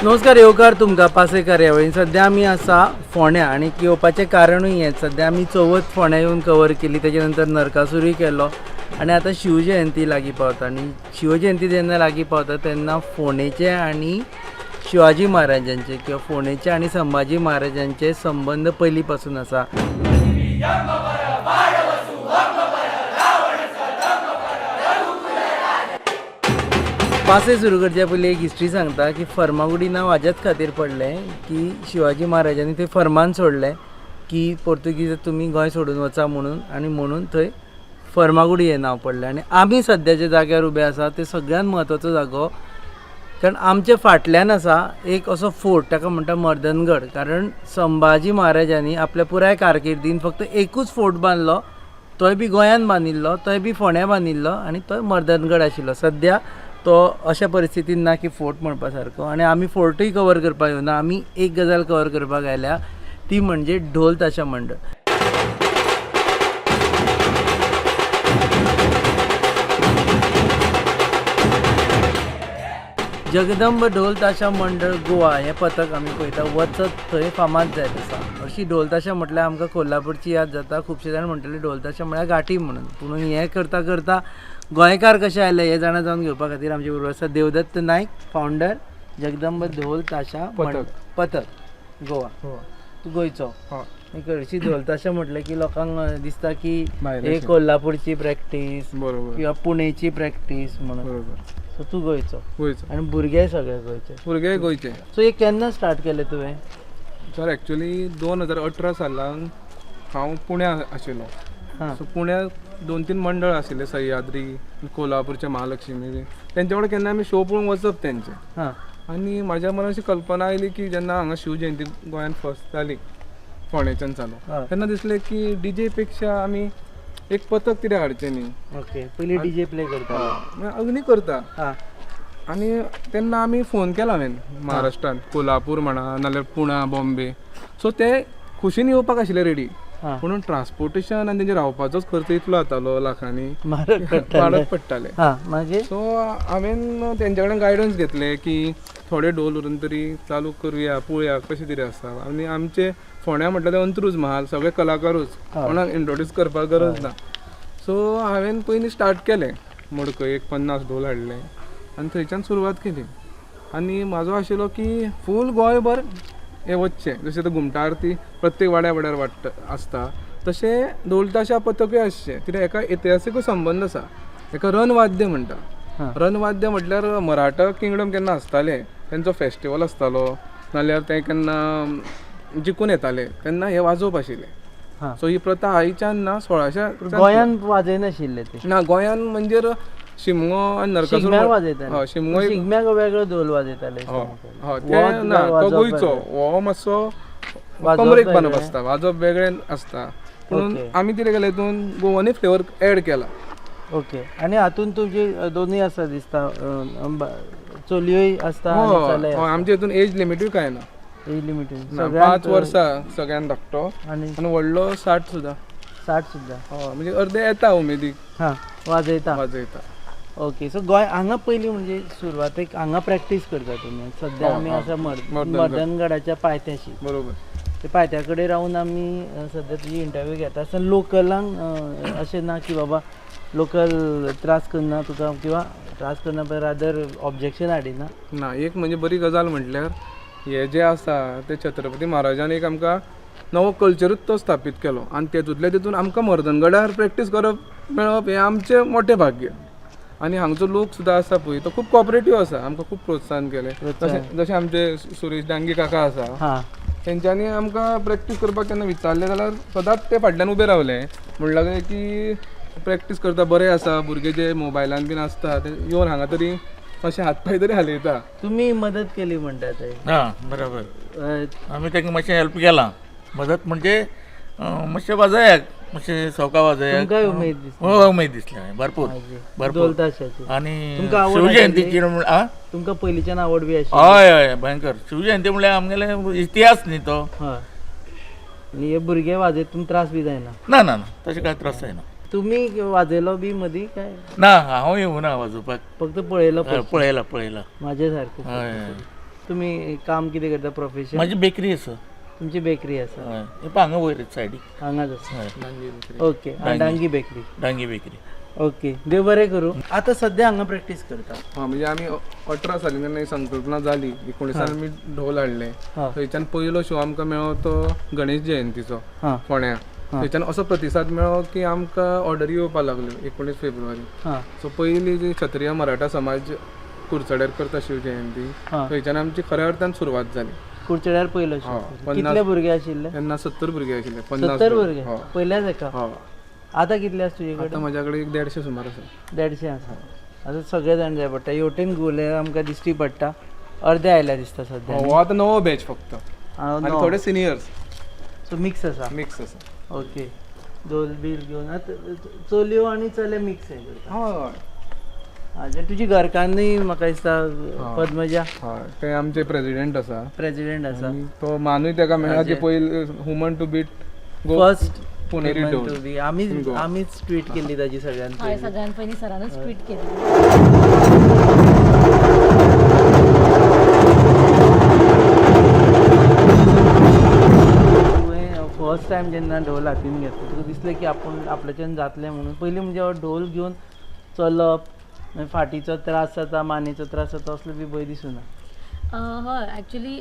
नमस्कार येवकार तुमकां पासय कार्यावळीन. सद्या आमी आसा फोंड्या आनी येवपाचें कारणूय हेंच. सद्या आमी चवथ फोंड्या येवन कवर केली, तेजे नंतर नरकासूरूय केलो आनी आतां शिवजयंती लागीं पावता. आनी शिवजयंती जेन्ना लागीं पावता तेन्ना फोंडेचे आनी शिवाजी महाराजांचे किंवा फोंडेचे आनी संभाजी महाराजांचे संबंद पयलीं पासून आसा. पासय सुरू करच्या पयलीं एक हिस्ट्री सांगता की फर्मागुडी नांव हाज्याच खातीर पडलें की शिवाजी महाराजांनी थंय फर्मान सोडलें की पोर्तुगीज तुमी गोंय सोडून वचा म्हणून, आनी म्हणून थंय फर्मागुडी हें नांव पडलें. आनी आमी सद्या ज्या जाग्यार उबे आसा ते सगळ्यात म्हत्वाचो जागो, कारण आमच्या फाटल्यान आसा एक असो फोर्ट, ताका म्हणटा मर्दनगड. कारण संभाजी महाराजांनी आपल्या पुराय कारकिर्दीन फक्त एकूच फोर्ट बांदलो, तोय बी गोंयान बांदिल्लो, तोय बी फोंड्या बांदिल्लो आनी तोय मर्दनगड आशिल्लो. सद्या तो अशा परिस्थितीन ना की फोर्ट म्हणपा सारको, आनी आमी फोर्टूय कवर करपाक येवना. आमी एक गजाल कवर करपाक आयल्या ती म्हणजे ढोल ताशा मंडळ. जगदंब ढोल ताशा मंडळ गोवा हें पथक आमी पळयता वचत थंय फामाद जायत आसा. अशी ढोल ताशा म्हटल्यार आमकां कोल्हापूरची याद जाता. खुबशे जाण म्हणटले ढोल ताशा म्हळ्यार गाठी म्हणून, पूण हें करता करता गोंयकार कशे आयले हें जाणा जावन घेवपा खातीर आमचे बरोबर आसा देवदत्त नायक, फावंडर जगदंब ढोल ताशा पथक गोवा. तूं गोंयचो? हरशीं ढोल ताशा म्हटलें की लोकांक दिसता की हे कोल्हापूरची प्रॅक्टीस किंवा पुणेची प्रॅक्टीस म्हणून. सो तूं गोंयचो? गोंयचो. आनी भुरगेय सगळे गोंयचे? भुरगेय गोंयचे. सो हे केन्ना स्टार्ट केलें तुवें? सर एक्चुली 2018 सालान हांव पुण्या आशिल्लो. सो पुण्याक 2-3 मंडळ आशिल्ले, सह्याद्री, कोल्हापूरचे महालक्ष्मी, तेंच्या कडेन केन्ना आमी शो पळोवंक वचप तेंचे. आनी म्हाज्या मनान अशी कल्पना आयली की जेन्ना हांगा शिवजयंती गोंयांत फर्स्ट जाली फोंडेच्यान चालू, तेन्ना दिसलें की डीजे पेक्षा आमी एक पथक कितें हाडचें न्ही. ओके, पयलीं डीजे प्ले करता, अजूनय करता. आनी तेन्ना आमी फोन केला हांवें महाराष्ट्रान, कोल्हापूर म्हणा नाल्यार पुणा, बॉम्बे. सो ते खुशीन येवपाक आशिल्ले रेडी, पूण ट्रान्सपोर्टेशन आनी तेंचे रावपाचोच खर्च इतलो जातालो लाखांनी, म्हारग पडटाले. सो हांवें तेंच्या कडेन गायडन्स घेतलें की थोडे ढोल उरून तरी चालू करुया, पळोवया कशें कितें आसा. आनी आमचे फोंड्या म्हटल्यार ते अंत्रूज महाल, सगळे कलाकारूच, कोणाक इंट्रोड्यूस करपाक गरज ना. सो हांवें पयलीं स्टार्ट केलें, मडकय एक 50 ढोल हाडले आनी थंयच्यान सुरवात केली. आनी म्हाजो आशिल्लो की फूल गोंयभर हें वचचें, जशें आतां घुमटा आरती प्रत्येक वाड्या वाड्यार वाडटा आसता, तशें ढोल ताशा पथकूय आसचें. कित्याक हेका इतिहासीकूय संबंद आसा. हेका रणवाद्य म्हणटा. रणवाद्य म्हटल्यार मराठा किंगडम केन्ना आसतालें, तेंचो फेस्टिवल आसतालो, नाल्यार ते केन्ना जिखून येताले तेन्ना हें वाजोवप आशिल्लें. सो ही प्रथा आयच्यान ना, 1600 गोंयान वाजयनाशिल्ले ते ना. गोंयान म्हणजे शिमगो आनी नरकासूर वाजयताले. शिमगो शिगम्याक वेगळो ढोल वाजयताले. ते ना, तो गोंयचो हो मातसो कमरेक बांदप आसता, वाजोवप वेगळें आसता. पूण आमी कितें केलें हितून गोवनी फ्लेवर एड केला. ओके, आनी हातून तुमची दोनूय आसा दिसता, चलयोय आसता. आमच्या हितून एज लिमिटूय कांय ना. एज लिमिट 5 वर्सां सगळ्यान धाकटो आनी व्हडलो 60 सुद्दां. 60 सुद्दां? हय, म्हणजे अर्दे येता उमेदीक, वाजयता वाजयता. ओके, सो गोंय हांगा पयलीं म्हणजे सुरवातेक हांगा प्रॅक्टीस करता तुमी. सद्या आमी आसा मर्दनगडाच्या पायथ्याशी. बरोबर, ते पायथ्या कडेन रावन आमी सद्या तुजी इंटरव्यू घेता. सो लोकलांक अशें ना की बाबा लोकल त्रास करना तुका, किंवा त्रास करना पण रादर ऑब्जेक्शन हाडिना ना? एक म्हणजे बरी गजाल म्हटल्यार हे जे आसा ते छत्रपती महाराजान एक आमकां नवो कल्चरूच तो स्थापीत केलो आनी तेतूंतल्या तितून आमकां मर्दनगडार प्रॅक्टीस करप मेळप हें आमचें मोटें भाग्य. आनी हांगचो लोक सुद्दां आसा पळय तो खूब कॉपरेटीव आसा, आमकां खूब प्रोत्साहन केलें. जशें आमचे सुरेश डांगी काका आसा, तेंच्यांनी आमकां प्रॅक्टीस करपाक केन्ना विचारलें जाल्यार सदांच ते फाटल्यान उबे रावले, म्हणून लागले की प्रॅक्टीस करता, बरें आसा. भुरगे जे मोबायलान बीन आसता ते येवन हांगा तरी अशे हात पांय तरी हालयता. तुमी मदत केली म्हणटा ते. हां, बरोबर. आमी तांकां मातशें हेल्प केलां. मदत म्हणजे मातशें वाजयाक, मातशें सवका वाजयाक. तुमकांय उमेद दिसता? हो, उमेद दिसली भरपूर भरपूर. ढोल ताशाची आनी तुमकां आवड शिवजयंतीची आ तुमकां पयलींच्यान आवड बी आशिल्ली? हय हय, भयंकर. शिवजयंती म्हणल्यार आमगेले इतिहास न्ही तो. हय, आनी हे भुरगे वाजयत तुमकां त्रास बी जायना? ना ना ना, तशें कांय त्रास जायना. तुमी वाजयलो बी मदीं काय? ना, हांव येवना वाजोवपाक. फक्त पळयलो? हय, पळयला पळयला. माझ्या सारखे. हय हय. तुमी काम कितें करता, प्रोफेशन? म्हाजी बेकरी आसा. तुमची बेकरी आसा? हय, हे पळय हांगा वयर सायडीक. हांगाच आसा? हय. Okay, Dangi bakery. Dangi bakery. Okay, देव बरें करूं. आतां सद्या हांगा प्रॅक्टीस करता? हा, म्हणजे आमी 18 साली जेन्ना ही संकल्पना जाली, 19 आमी ढोल हाडले. थंयच्यान पयलो शो आमकां मेळ्ळो तो गणेश जयंतीचो फोंड्या. थंयच्यान असो प्रतिसाद मेळ्ळो की आमकां ऑर्डरी येवपाक लागल्यो 19 फेब्रुवारी. सो पयली जी क्षत्रिय मराठा समाज कुडचड्यार करता शिव जयंती, थंयच्यान आमची खऱ्या अर्थान सुरवात जाली. कुडचड्यार पयलो शो? हय. कितले भुरगे आशिल्ले? तेन्ना 70 भुरगे आशिल्ले, 50. 70 भुरगे? हय. पयल्याच एका? हय. आतां कितले आसा तुजे कडेन? आतां म्हज्या कडेन एक 150 सुमार आसा. 150 आसा. आतां सगळे जाण जाय पडटा. हेवटेन घुले आमकां दिश्टी पडटा, अर्दे आयल्या दिसता सद्या. हो, आतां नवो बॅच फक्त आनी थोडे सिनियर्स. सो मिक्स आसा? मिक्स आसा. ओके, ढोल बील घेवन आतां चलयो आनी चले मिक्स हें करता? हय. आं, तुजी घरकान्नूय म्हाका दिसता पद्मजा. हय, ते आमचे प्रेजिडेंट आसा. प्रेजिडेंट आसा. आनी तो मानूय ताका मेळ्ळा की पयली woman to beat go first Puneri dhol. To be. आमीच आमीच ट्वीट केल्ली ताजी सगळ्यान हय, पयलीं. सगळ्यान पयलीं सरानूच ट्वीट केली. तुवें फर्स्ट टायम जेन्ना ढोल हातीन घेतलो, तुका दिसलें की आपूण आपल्याच्यान जातलें म्हणून? पयलीं म्हणजे हो ढोल घेवन चलप, मागीर फाटीचो त्रास जाता, मानेचो त्रास जाता, असलो बी भंय दिसुना? हय, एक्चुली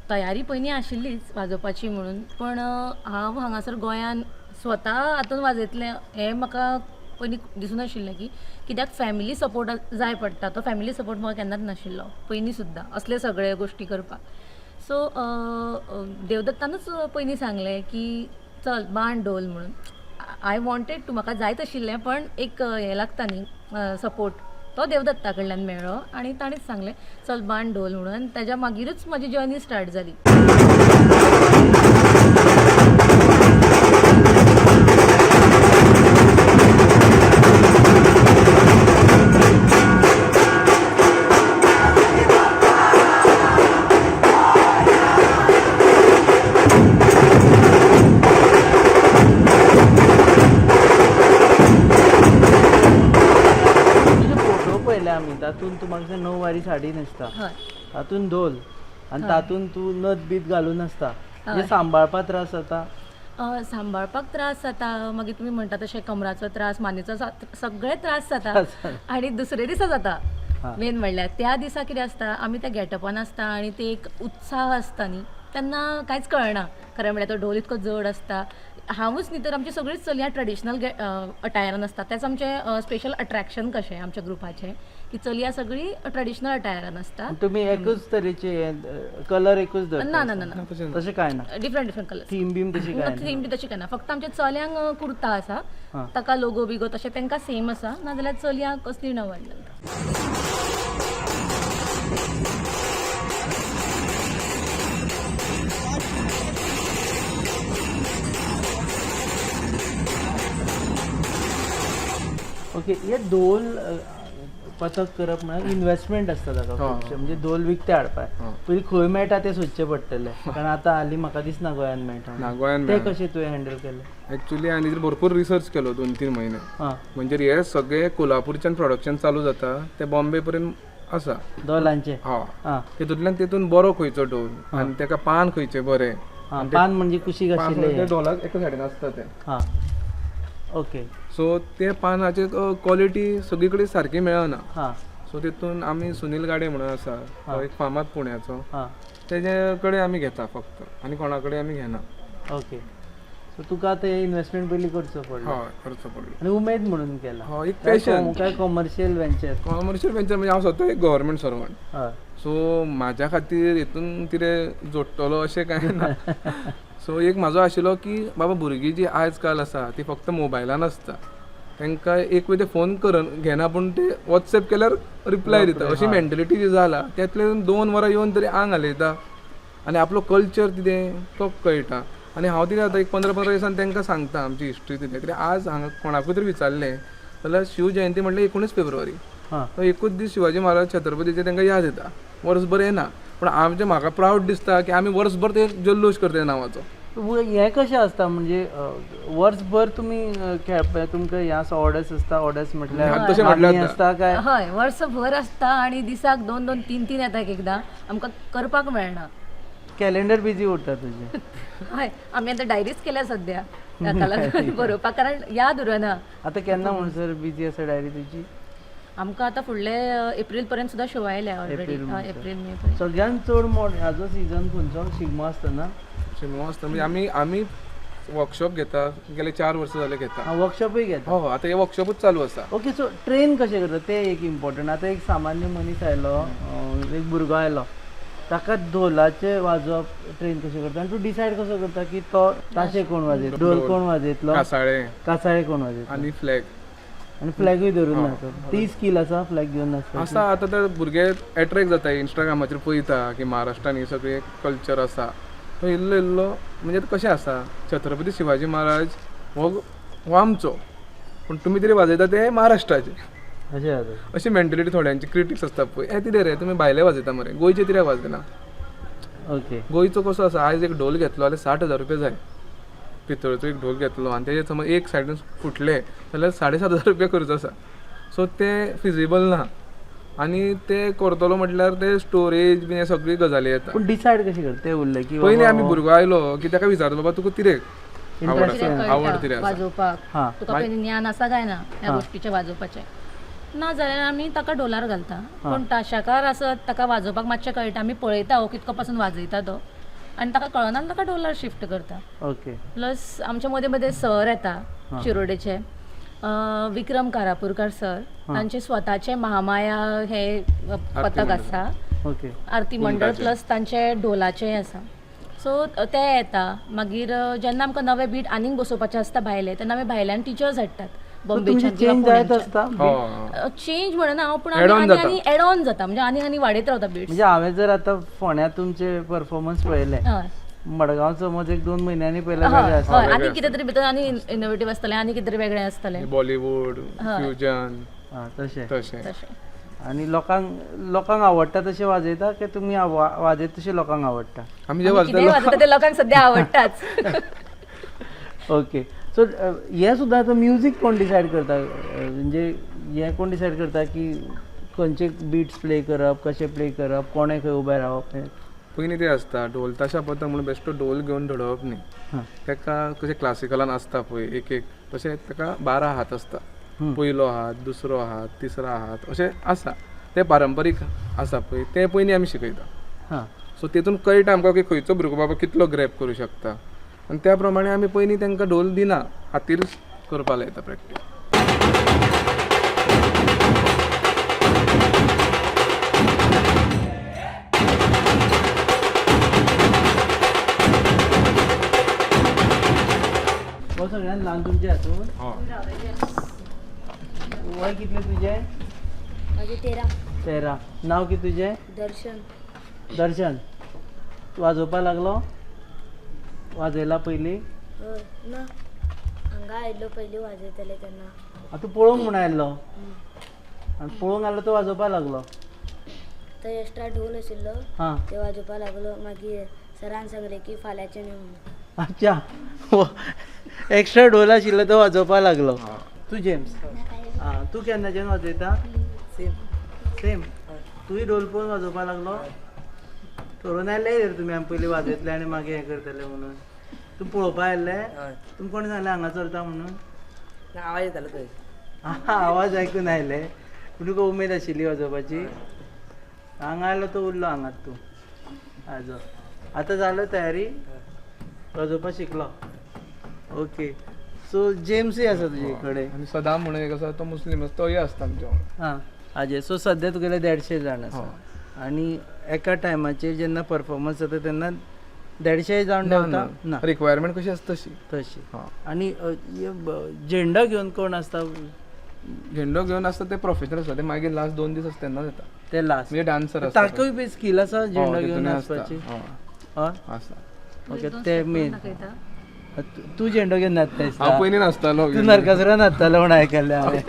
तयारी पयलीं आशिल्लीच वाजोवपाची म्हणून, पण हांव हांगासर गोंयान स्वता हातून वाजयतलें हें म्हाका पयलीं दिसूं नाशिल्लें की कित्याक फॅमिली सपोर्ट जाय पडटा. तो फॅमिली सपोर्ट म्हाका केन्नाच नाशिल्लो पयलीं सुद्दां असले सगळे गोश्टी करपाक. सो देवदत्तानूच पयलीं सांगलें की चल बांद ढोल म्हणून. I wanted to, म्हाका जायत आशिल्लें, पण एक हें लागता न्ही सपोर्ट, तो देवदत्ता कडल्यान मेळ्ळो आनी ताणेंच सांगलें चल बांद ढोल म्हणून, आनी ताज्या मागीरूच म्हजी जर्नी स्टार्ट जाली. तुजे फोटो पळयले आमी, तातूंत तूं म्हाका दिसता णव वारी साडी न्हेसता. हय. तातूंत ढोल आनी तातूंत तूं नथ बीत घालून आसता, म्हणजे सांबाळपा त्रास जाता? सांबाळपाक त्रास जाता, मागीर तुमी म्हणटा तशें कमराचो त्रास, मानेचो, सगळे त्रास जाता आनी दुसरे दिसा जाता. मेन म्हणल्यार त्या दिसा कितें आसता, आमी त्या गेटपान आसता आनी ते एक उत्साह आसता न्ही, तेन्ना कांयच कळना. खरें म्हणल्यार तो ढोल इतको जड आसता. हांवूच न्ही तर आमची सगळीच चलयां ट्रेडिशनल अटायरान आसता. तेंच आमचें स्पेशल अट्रॅक्शन कशें आमच्या ग्रुपाचें की चलयां सगळीं ट्रेडिशनल अटायरान आसता. तुमी एकूच तरेचे कलर एकूच दवरता? ना ना ना ना. तशें काय ना? Different different colours. Theme beam तशी काय ना? थीम बी तशी काय ना, फक्त आमच्या चल्यांक कुर्ता आसा, ताका लोगो बिगो तशें तांकां सेम आसा, नाजाल्यार चलयांक कसली णव घालता. ओके, हे ढोल पथक करप म्हळ्यार इन्वेस्टमेंट आसता ताका खुबशें. म्हणजे ढोल विकते हाडपाक पयलीं खंय मेळटा तें सोदचें पडटलें, कारण आतां हालीं म्हाका दिसना गोंयांत मेळटा. ना, गोंयान तें कशें तुवें हँडल केलें? एक्चुली हांवें तेजेर भरपूर रिसर्च केलो 2-3 म्हयने. म्हणजे हे सगळे कोल्हापूरच्यान प्रोडक्शन चालू जाता ते बॉम्बे पर्यंत आसा. धोलांचें? हय. तितूंतल्यान तितून बरो खंयचो ढोल आनी तेका पान खंयचें बरें. पान म्हणजे कुशीक पान आशिल्लें? म्हणजे ढोलाक एका सायडीन आसता तें. ओके. सो ते पानाचे क्वॉलिटी सगळी कडेन सारकी मेळना. सो तितून आमी सुनील गाडे म्हणून आसा, तो एक फामाद पुण्याचो, तेजे कडेन आमी घेता फक्त आनी कोणा कडेन आमी घेना. ओके, सो तुका ते इन्वेस्टमेंट पयलीं करचो पडलो? हय, करचो पडलो. आनी उमेद म्हणून केला? हय, एक पॅशन. काय कॉमर्शियल वेंचर? कॉमर्शियल वेंचर म्हणजे हांव स्वता एक गव्हर्मेंट सर्वंट. सो म्हाज्या खातीर हितून कितें जोडटलो अशें कांय ना. सो एक म्हाजो आशिल्लो की बाबा भुरगीं जी आयज काल आसा ती फक्त मोबायलान आसता. तांकां एक वेळ ते फोन करून घेना, पूण ते वॉट्सॅप केल्यार रिप्लाय दिता. अशी मेंटेलिटी जी जाला त्यातले 2 वरां येवन तरी आंग हालयता आनी आपलो कल्चर कितें तो कळटा. आनी हांव कितें जाता, एक 15-15 दिसान तांकां सांगता आमची हिस्ट्री कितें. कित्याक आज हांगा कोणाकूय तरी विचारलें जाल्यार शिव जयंती म्हटल्यार 19 फेब्रुवारी, तो एकूच दीस शिवाजी महाराज छत्रपतीचे तांकां याद येता, वर्सभर येना. पूण आमचें म्हाका प्रावड दिसता की आमी वर्सभर ते जल्लोश करता नांवाचो. हें कशें आसता म्हणजे वर्सभर तुमी खेळपा तुमकां हें आसा, ऑर्डर्स आसता? ऑर्डर्स म्हटल्यार तशें म्हटल्यार मागणी आसता काय? हय, वर्सभर आसता आनी दिसाक 2-2, 3-3 येता एक एकदां, आमकां करपाक मेळना. कॅलेंडर बिजी उरता तुजें? हय, आमी आतां डायरीच केल्या सद्या ताका लागून बरोवपाक, कारण याद उरना. आतां केन्ना म्हणसर बिजी आसा डायरी तुजी? आमकां आतां फुडले एप्रील पर्यंत सुद्दां शो आयल्या ऑलरेडी, एप्रील मे पर्यंत. सगळ्यान चड मोड हाजो सिजन खंयचो? शिगमो आसतना? शिगमो आसता म्हणजे आमी आमी वर्कशॉप घेता, गेले 4 वर्सां जाले घेता. वर्कशॉपूय घेता? हो, आतां हे वर्कशॉपूच चालू आसा. ओके, सो ट्रेन कशें करता तें एक इम्पॉर्टंट. आतां एक सामान्य मनीस आयलो, एक भुरगो आयलो, ताका धोलाचें वाजोवप ट्रेन कशें करता आनी तूं डिसायड कसो करता की तो ताशे कोण वाजयतलो, ढोल कोण वाजयतलो, कासाळे, कासाळे कोण वाजयतलो आनी फ्लॅग. आनी फ्लॅगूय धरून नाचप, ती स्कील आसा फ्लॅग घेवन नाचपाची? आसा. आतां ते भुरगे एट्रेक्ट जाता, इंस्टाग्रामाचेर पळयता की महाराष्ट्रान ही सगळी कल्चर आसा. तो इल्लो इल्लो म्हणजे कशें आसा, छत्रपती शिवाजी महाराज हो हो आमचो, पूण तुमी तरी वाजयता ते महाराष्ट्राचे, अशें जाता. अशी मेंटेलिटी थोड्यांची क्रिटिक्स आसता पळय, हें कितें रे तुमी भायले वाजयता मरे, गोंयचे कित्याक वाजयना? ओके. गोंयचो कसो आसा, आयज एक ढोल घेतलो जाल्यार 60,000 रुपया जाय, पितळचो एक ढोल घेतलो आनी तेजे समज एक सायडीन फुटले जाल्यार 7,500 रुपया खर्च आसा. सो तें फिजिबल ना आनी ते करतलो म्हटल्यार ते स्टोरेज बी हे सगळी गजाली येता. पूण डिसायड कशें करता तें उरलें की पयलीं आमी भुरगो आयलो की ताका विचारता, बाबा तुका कितें आवड कितें आसा, आवड कळटा कितें आसा, वाजोवपाक, हां. तुका पयलीं ज्ञान आसा काय ना ह्या गोश्टीचें वाजोवपाचें, ना जाल्यार आमी ताका ढोलार घालता. पूण ताशाकार आसत ताका वाजोवपाक मातशें कळटा, आमी पळयता हो कितको पासून वाजयता तो, आनी ताका कळना ताका ढोलार शिफ्ट करता. ओके. प्लस आमच्या मदें मदें सर येता शिरोडेचे, विक्रम कारापूरकार सर, तांचे स्वताचे महामाया हे पथक आसा, ओके, आरती मंडळ, प्लस तांचे ढोलाचें आसा. सो ते येता. मागीर जेन्ना आमकां नवे बीट आनीक बसोवपाचे आसता भायले, तेन्ना आमी भायल्यान टिचर्स हाडटात बॉम्बेच्यान किंवा चेंज जायत पुण्याच्यान. आसता? हय, चेंज म्हणना हांव, पूण Add on आनी जाता. आनी एड ऑन जाता, म्हणजे आनी आनी वाडयत रावता बीट्स. म्हणजे हांवें जर आतां फोंड्या तुमचे परफॉर्मन्स पळयले, हय मडगांव समज एक 2 म्हयन्यांनी पयले वेगळे आसा. हय, आनी कितें तरी भितर आनी इनोवेटीव आसतलें, आनी कितें तरी वेगळें आसतलें. बॉलिवूड फ्युजन आं, तशें तशें. तशें. आनी लोकांक लोकांक आवडटा तशें वाजयता की तुमी वाजयता तशें लोकांक आवडटा? आमी जे आमी वाजयता कितेंय वाजयता तें लोकांक सद्या आवडटाच. ओके, सो हें सुद्दां आतां म्युजीक कोण डिसायड करता? म्हणजे हें कोण डिसायड करता की खंयचे बिट्स प्ले करप, कशें प्ले करप, कोणें खंय उबें रावप हें? पयलीं तें आसता ढोल ताशा पथक म्हणून बेश्टो ढोल घेवन धडोवप न्ही, ताका कशें क्लासिकलान आसता पळय एक एक, तशें ताका 12 हात आसता, पयलो हात, दुसरो हात, तिसरो हात, अशें आसा. ते पारंपारीक आसा पळय ते पयलीं आमी शिकयता. हां. सो तितून कळटा आमकां की खंयचो भुरगो बाबा कितलो ग्रॅप करूं शकता, आनी त्या प्रमाणे आमी पयलीं तांकां ढोल दिना, हातीर करपा लायता प्रॅक्टीस. हो सगळ्यान ल्हान तुमच्या हातून? वय कितलें तुजें? माझे 13. 13. नांव कितें तुजें? दर्शन. दर्शन. तूं वाजोवपा लागलो? वाजयला पयलीं? हय ना, हांगा आयिल्लो पयलीं वाजयताले तेन्ना. आतां तूं पळोवंक म्हूण आयिल्लो आनी पळोवंक आयलो तो वाजोवपा लागलो. थंय एक्स्ट्रा ढोल आशिल्लो, हां, ते वाजोवपा लागलो. मागीर सरान सांगलें की फाल्यांचे न्ही म्हणून. अच्छा, एक्स्ट्रा ढोल आशिल्लो तो वाजोवपा लागलो. तूं जेम्स, आं, तूं केन्नाच्यान वाजयता? Same same. तूंय ढोल पळोवन वाजोवपा लागलो? थरोवन आयले रे तुमी आमी पयलीं वाजयतले आनी मागीर हें करतले म्हणून? तूं पळोवपा आयिल्ले? तुमकां कोणें सांगलें हांगा चलता म्हणून? आवाज येतालो थंय. आवाज आयकून आयले. पूण तुका उमेद आशिल्ली वाजोवपाची? हांगा आयलो तो उरलो हांगात तूं आजो. आतां जालो तयारी, वाजोवपाक शिकलो? ओके, सो जेम्सूय आसा तुजे कडेन. आनी सदाम म्हणून एक आसा, तो मुस्लीम आसा, तोय आसता आमच्या वांगडा. हां, आजे सो सद्या तुगेले 150 जाण आसा आनी एका टायमाचेर जेन्ना परफॉर्मन्स जाता तेन्ना देडशे जावन देंवता ना? रिक्वायरमेंट कशी आसता तशी. तशी. हा. आनी हे झेंडो घेवन कोण आसता? झेंडो घेवन आसता ते प्रोफेशनल आसता, ते मागीर लास्ट 2 दीस आसता तेन्नाच येता. ते लास्ट म्हणजे डान्सर आसता. ताकूय बी स्कील आसा झेंडो घेवन तितूनय आसता. नाचपाची? हय, हय. आसता. ओके, ते मेन. तूं झेंडो घेवन नाचता दिसता. हांव पयलीं नाचतालो. तूं नरकासुरा नाचतालो म्हण आयकल्लें हांवें.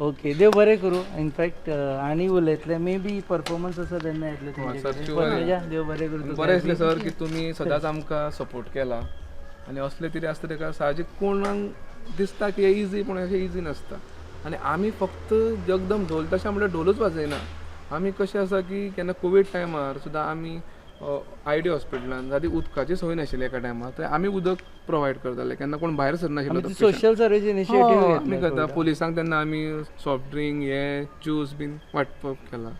ओके, देव बरें करूं. इनफॅक्ट आनी उलयतले, मे बी परफॉर्मन्स आसा तेन्ना येतले तुमचे सर, कडेन. sure. पद्मजा, देव बरें करूं तुका. बरें दिसलें सर की तुमी सदांच आमकां सपोर्ट केला आनी असलें कितें आसता तेका साहजीक कोणाक दिसता की हें इजी, पूण अशें इजी नासता. आनी आमी फक्त जगदम ढोल तशें म्हणल्यार ढोलूच वाजयना आमी. कशें आसा की केन्ना कोवीड टायमार सुद्दां आमी I D हॉस्पिटलान सादी उदकाची सोय नाशिल्ली एका टायमार, थंय आमी उदक प्रोवायड करताले. केन्ना कोण भायर सरनाशिल्लो तो patient. Social service initiative. हय, आमी करता. पुलिसांक तेन्ना आमी सॉफ्ट ड्रिंक हे ज्यूस बीन वांटप केला.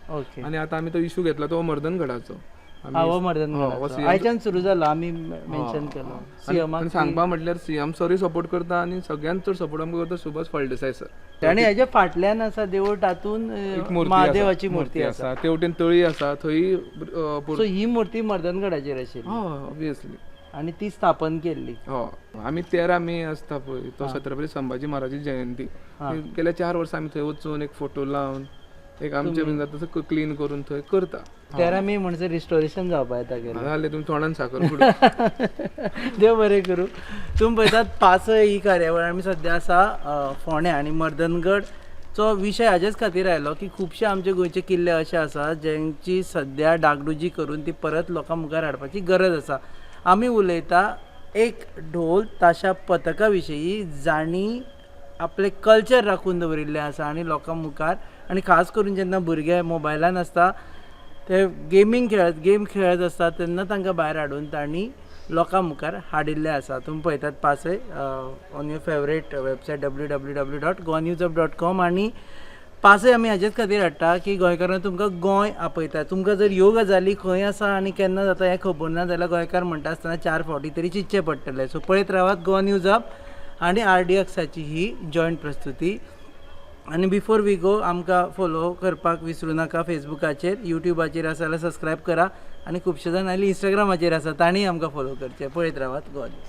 आनी आतां आमी तो इशू घेतला तो मर्दनगडाचो. हा, हो मर्दन. हो, CM. आयच्यान सुरू जाला, आमी मेन्शन केलो सीएमाक. आनी सांगपा म्हटल्यार सीएम सरूय सपोर्ट करता आनी सगळ्यांत चड सपोर्ट आमकां करता सुभाष फळदेसाय सर. आनी हेज्या फाटल्यान आसा देवूळ, तातूंत एक मूर्ती आसा, महादेवाची मूर्ती आसा. ते वटेन तळी आसा थंय. सो ही मूर्ती मर्दनगडाचेर आशिल्ली? हय, ऑब्वियसली. आनी ती स्थापन केल्ली. हय, आमी 13 मे आसता पळय तो छत्रपती संभाजी महाराजाची जयंती, गेल्या 4 वर्सां आमी थंय वचून एक फोटो लावन एक आमचे बीन जाता तसो क्लीन करून थंय करता. 13 मे म्हणसर रिस्टोरेशन जावपा येता गेलें. जालें, तुमी तोंडान साकर फुडो. देव बरें करूं. तुमी पळयतात पासय ही कार्यावळ. आमी सद्या आसा फोंड्या आनी मर्दनगडचो विशय हाजेच खातीर आयलो की खुबशे आमचे गोंयचे किल्ले अशे आसा जांची सद्या डागडुजी करून ती परत लोकां मुखार हाडपाची गरज आसा. आमी उलयता एक ढोल ताशा पथका विशयी, जांणी आपलें कल्चर राखून दवरिल्लें आसा आनी लोकां मुखार, आनी खास करून जेन्ना भुरगे मोबायलान आसता, ते गेमींग खेळत गेम खेळत आसता, तेन्ना तांकां भायर हाडून तांणी लोकां मुखार हाडिल्लें आसा. तुमी पळयतात पासय on your favourite website www.goanewsup.com. आनी पासय आमी हाजेच खातीर हाडटा की गोंयकारां तुमकां गोंय आपयता. तुमकां जर ह्यो गजाली खंय आसा आनी केन्ना जाता हें खबर ना जाल्यार गोंयकार म्हणटा आसतना 4 फावटी तरी चिंतचें पडटलें. सो पळयत रावात गोवा न्यूज अप आनी आरडीएक्साची ही जॉयंट प्रस्तुती. आनी बिफोर we go, आमकां फोलो करपाक विसरूं नाका फेसबुकाचेर, युट्यूबाचेर आसा जाल्यार सबस्क्रायब करा आनी खुबशे जाण आयले इंस्टाग्रामाचेर आसा, तांणी आमकां फोलो करचें. पळयत रावात गोवा न्यूज.